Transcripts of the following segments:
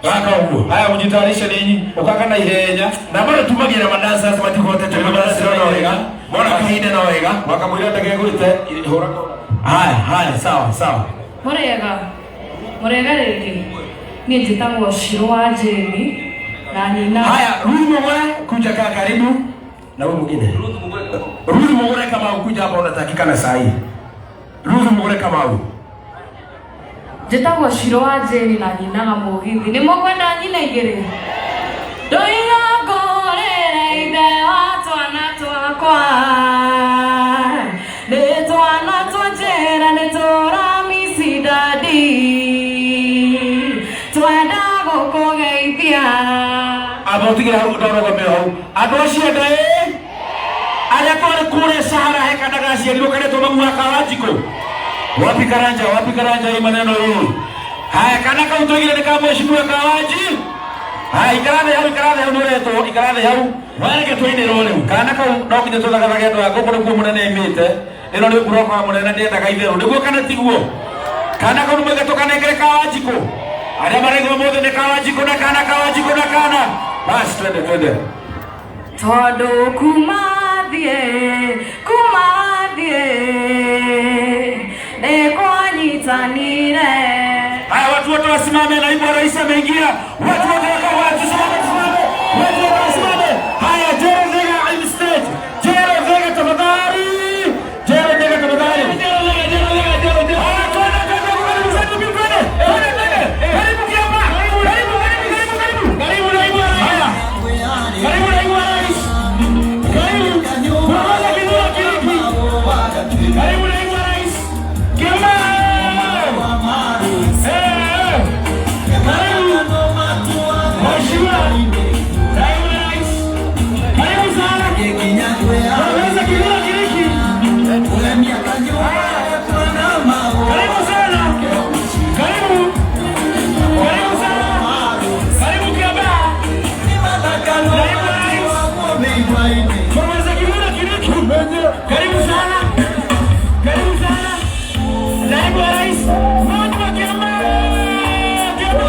Gaka ũguo. Haya, mjitayarishe ninyi. Ukaka na ihenya. Na bado tumagira madansa matikũhotete madansa no wega. Mona kahinda no wega. Wakamwĩra ndagegwĩte hũra kona. Haya, haya, sawa, sawa. Mũrĩega, mũrĩega rĩngĩ. Niĩ njĩtagwo Shiro wa Jane na nyina. Haya, Ruth Mugure kuja kaa karibu na huyu mwingine. Ruth Mugure kama ukuja hapa unatakikana saa hii. Ruth Mugure Kamau. Njĩtagwo Shiro wa Jane na nyinaga mũgithi. Nĩ mũkwenda nyina igĩrĩ? Ndoiga ngũrĩre ithe wa twana twakwa. Nĩ twana twa njĩra nĩ tũramisi daddy. Twenda gũkũgeithia. Amba ũtigĩre hau ndorogomeo hau. Andũ acio enda ĩ arĩa twarĩ kũrĩa Sahara he kana gaciarirwo karetwo mamu wa Kawanjikũ. Wapi Karanja, wapi Karanja hii maneno hii. Haya, kana kau tũigire nĩ ka mheshimiwa Kawanji. Haya, ikara thĩ hau, ikara thĩ hau nĩũretwo, ikara thĩ hau. Wareke tũinĩrwo rĩu. Kana kau no nginya tũthagathage andũ a gũkũ nĩkuo mũnene aimĩte. Ĩno nĩ mburoko ya mũnene ndĩendaga itherũ. Nĩguo kana tiguo? Kana kau nĩmwega tũkanengere Kawanjikũ. Arĩa maraigua mũthĩ nĩ Kawanjikũ na kana Kawanjikũ na kana. Basi twende twende. Tondũ kuma thiĩ, kuma thiĩ, nĩ kwanyitanire. Haya, watu wote wasimame. Naibu wa rais ameingia. Watu wote wakawa, tusimame, tusimame, watu wote wasimame. Haya, Jero Vega on stage. Jero Vega tafadhali, Jero Vega tafadhali. Jero Vega, Jero Vega, Jero Vega. Haya, twende, twende, karibu zetu, twende, twende, twende. Karibu Kiamba, karibu, karibu, karibu, karibu, karibu naibu wa rais. Haya, karibu naibu wa rais, karibu Profesa Kithure Kindiki, karibu naibu wa rais Kiamba. Eh, karibu Mheshimiwa Naibu wa Rais, karibu sana Profesa Kithure Kindiki, karibu sana, karibu, karibu sana, karibu Kiamba, Naibu wa Rais Profesa Kithure Kindiki, karibu sana, karibu sana Naibu wa Rais Mheshimiwa Kiamba, Kiamba,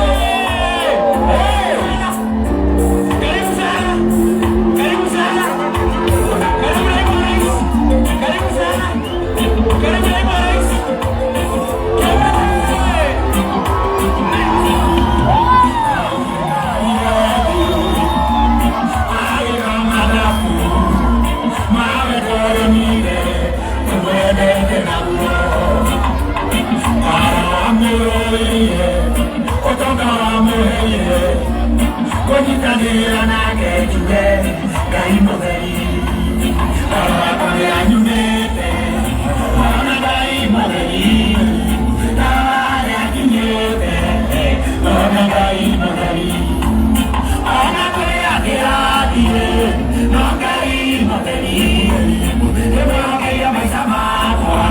hey. Karibu sana, karibu sana, karibu naibu wa rais, karibu sana, karibu naibu wa rais. Kiamba. Kũnyitanĩra nake njuge Ngai mũtheri kũrĩa nyumĩte ona Ngai mũtheri na harĩa nginyĩte ona Ngai mũtheri ona kũrĩa ndĩrathiĩ no Ngai mũtheri nĩmwongeire maica makwa.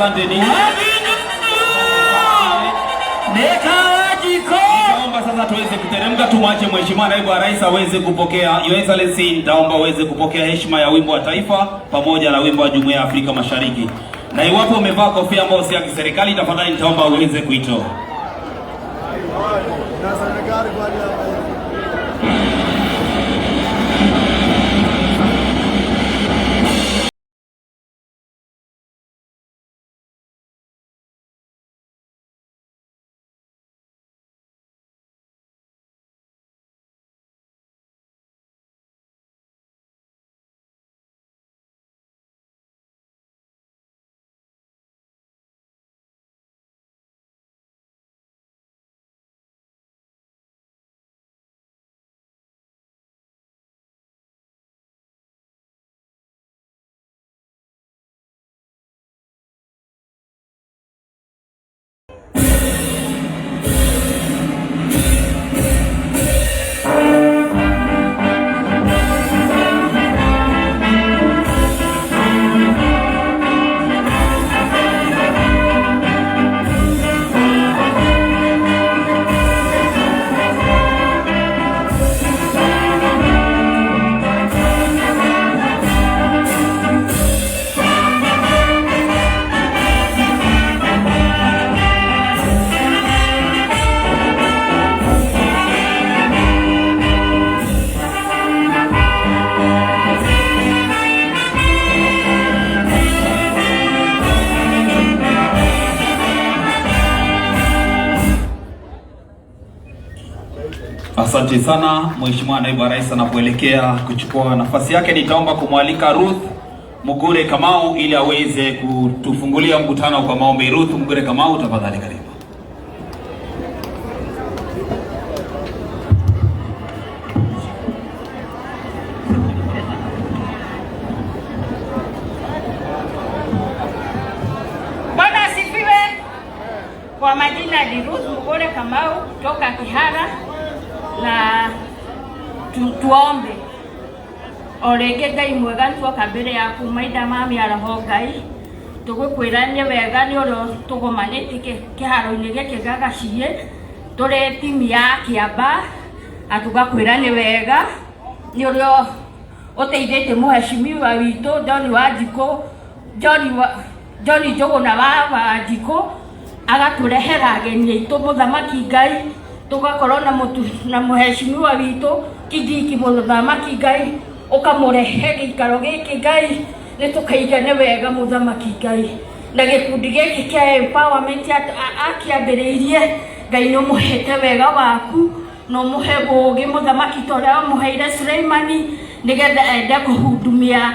Asante ni Nitaomba sasa tuweze kuteremka, tumwache Mheshimiwa Naibu wa Rais aweze kupokea. Your Excellency, nitaomba uweze kupokea heshima ya wimbo wa taifa pamoja na wimbo wa Jumuiya ya Afrika Mashariki, na iwapo umevaa kofia ambayo si ya kiserikali, tafadhali nitaomba uweze kuitoa. Asante sana Mheshimiwa Naibu wa Rais anapoelekea kuchukua nafasi yake, nitaomba kumwalika Ruth Mugure Kamau ili aweze kutufungulia mkutano kwa maombi. Ruth Mugure Kamau, tafadhali karibu. Bwana asifiwe. Kwa majina ni Ruth Mugure Kamau kutoka Kihara na tuombe o rĩngĩ. Ngai mwega, nĩtuoka mbere yaku maitha ma mĩaraho. Ngai, tũgũkwĩra nĩ wega nĩ ũrĩa tũgomanĩtie kĩharo-inĩ gĩkĩ gĩa Gaciĩ tũrĩ timu ya Kĩamba, na tũgakwĩra nĩ wega nĩ ũrĩa ũteithĩtie mũheshimiwa witũ John Wanjikũ, John wa John Njũgũna wa Wanjikũ, agatũrehera ageni aitũ, mũthamaki Ngai, tũgakorwo na mũtu na mũheshimiwa witũ Kindiki. Mũthamaki Ngai, ũkamũrehe gĩikaro gĩkĩ. Ngai, nĩ tũkaiga nĩ wega, mũthamaki Ngai, na gĩkundi gĩkĩ kĩa empowerment akĩambĩrĩirie. Ngai, nĩ ũmũhete wega waku na ũmũhe ũũgĩ, mũthamaki, ta ũrĩa wamũheire Suleimani, nĩgetha ende kũhudumia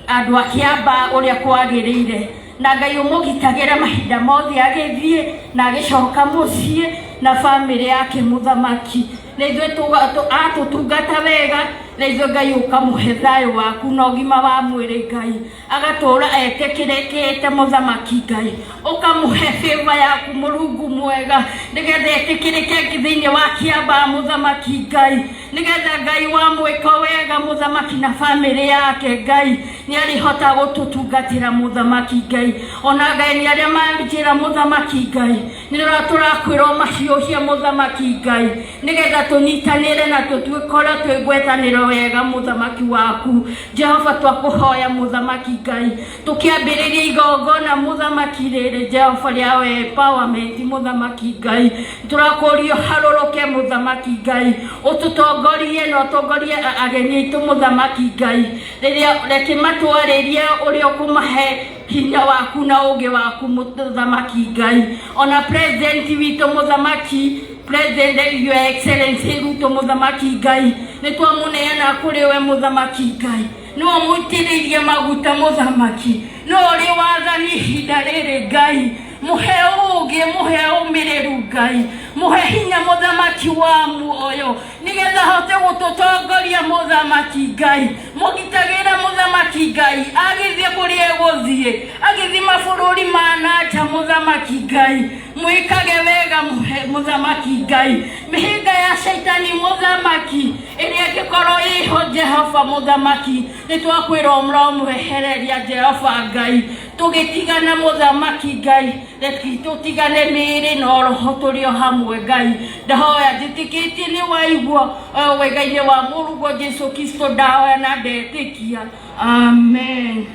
andũ a Kĩamba ũrĩa kwagĩrĩire. Na Ngai, ũmũgitagĩre mahinda mothe agĩthiĩ na agĩcoka mũciĩ na bamĩrĩ yake, mũthamaki. Na ithuĩ atũtungata wega na ithuĩ, Ngai, ũkamũhe thayũ waku na ũgima wa mwĩrĩ. Ngai, agatũra etĩkĩrĩkĩte, mũthamaki Ngai, ũkamũhe favor yaku, Mũrungu mwega, nĩgetha etĩkĩrĩke thĩinĩ wa Kĩamba, mũthamaki Ngai, nĩgetha Ngai wamwĩka wega, mũthamaki, na bamĩrĩ yake. Ngai, nĩ arĩhota gũtũtungatĩra, mũthamaki Ngai. Ona Ngai, nĩ arĩa manjĩra, mũthamaki Ngai, nĩ tũrakwĩra ũmahiũhie, mũthamaki Ngai, nĩgetha tũnyitanĩre na tũtuĩkore twĩ ngwatanĩro wega, mũthamaki waku Jehova. Twakũhoya, mũthamaki Ngai, tũkĩambĩrĩria igongona, mũthamaki, rĩrĩ Jehova rĩa empowerment, mũthamaki Ngai, tũrakũria harũrũke, mũthamaki Ngai, ũtũtongorie na ũtongorie ageni aitũ, mũthamaki Ngai, rĩrĩa reke matwarĩrie ũrĩa ũkũmahe hinya waku na ũũgĩ waku, mũthamaki Ngai. Ona president witũ, mũthamaki, President Your Excellency Ruto, mũthamaki Ngai, nĩ twamũneana kũrĩ we, mũthamaki Ngai. Nĩwe mũitĩrĩirie maguta, mũthamaki, nĩwe ũrĩ wathani ihinda rĩrĩ. Ngai, mũhe ũũgĩ, mũhe ũmĩrĩru. Ngai, mũhe hinya, mũthamaki wa muoyo, nĩgetha ahote gũtũtongoria. Mũthamaki Ngai, mũgitagĩre, mũthamaki Ngai, agĩthiĩ kũrĩa egũthiĩ, agĩthiĩ mabũrũri ma na nja. Mũthamaki Ngai, mwĩkage wega. Mũhe, mũthamaki Ngai, mĩhĩnga ya caitani, mũthamaki, ĩrĩa ĩngĩkorwo ĩho. Jehova mũthamaki, nĩ twakwĩra ũmũrehereria, Jehova Ngai. Tũgĩtigana mũthamaki Ngai, reke tũtigane mĩĩrĩ na roho tũrĩ o hamwe Ngai. Ndahoya njĩtĩkĩtie nĩ waigua wega-inĩ wa mũrũguo Jesu Kristo, ndahoya na ndetĩkia, amen.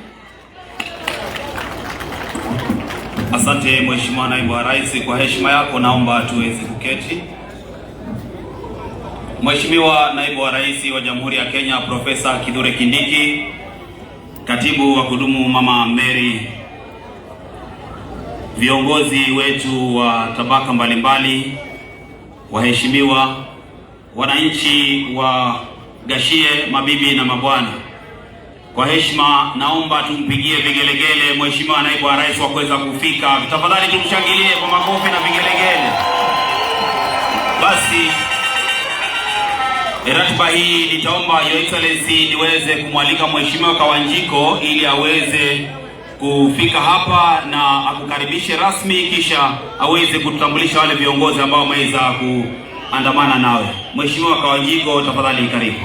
Asante Mheshimiwa Naibu wa Rais, kwa heshima yako naomba tuweze kuketi. Mheshimiwa Naibu wa Rais wa Jamhuri ya Kenya Profesa Kithure Kindiki, Katibu wa kudumu Mama Mary, viongozi wetu wa tabaka mbalimbali, waheshimiwa wananchi wa Gachie, mabibi na mabwana, kwa heshima naomba tumpigie vigelegele Mheshimiwa Naibu wa Rais wa kuweza kufika. Tafadhali tumshangilie kwa makofi na vigelegele. Basi ratiba hii nitaomba Your Excellency niweze kumwalika Mheshimiwa Kawanjiko ili aweze kufika hapa na akukaribishe rasmi, kisha aweze kututambulisha wale viongozi ambao wameweza kuandamana nawe. Mheshimiwa Kawanjiko, tafadhali karibu.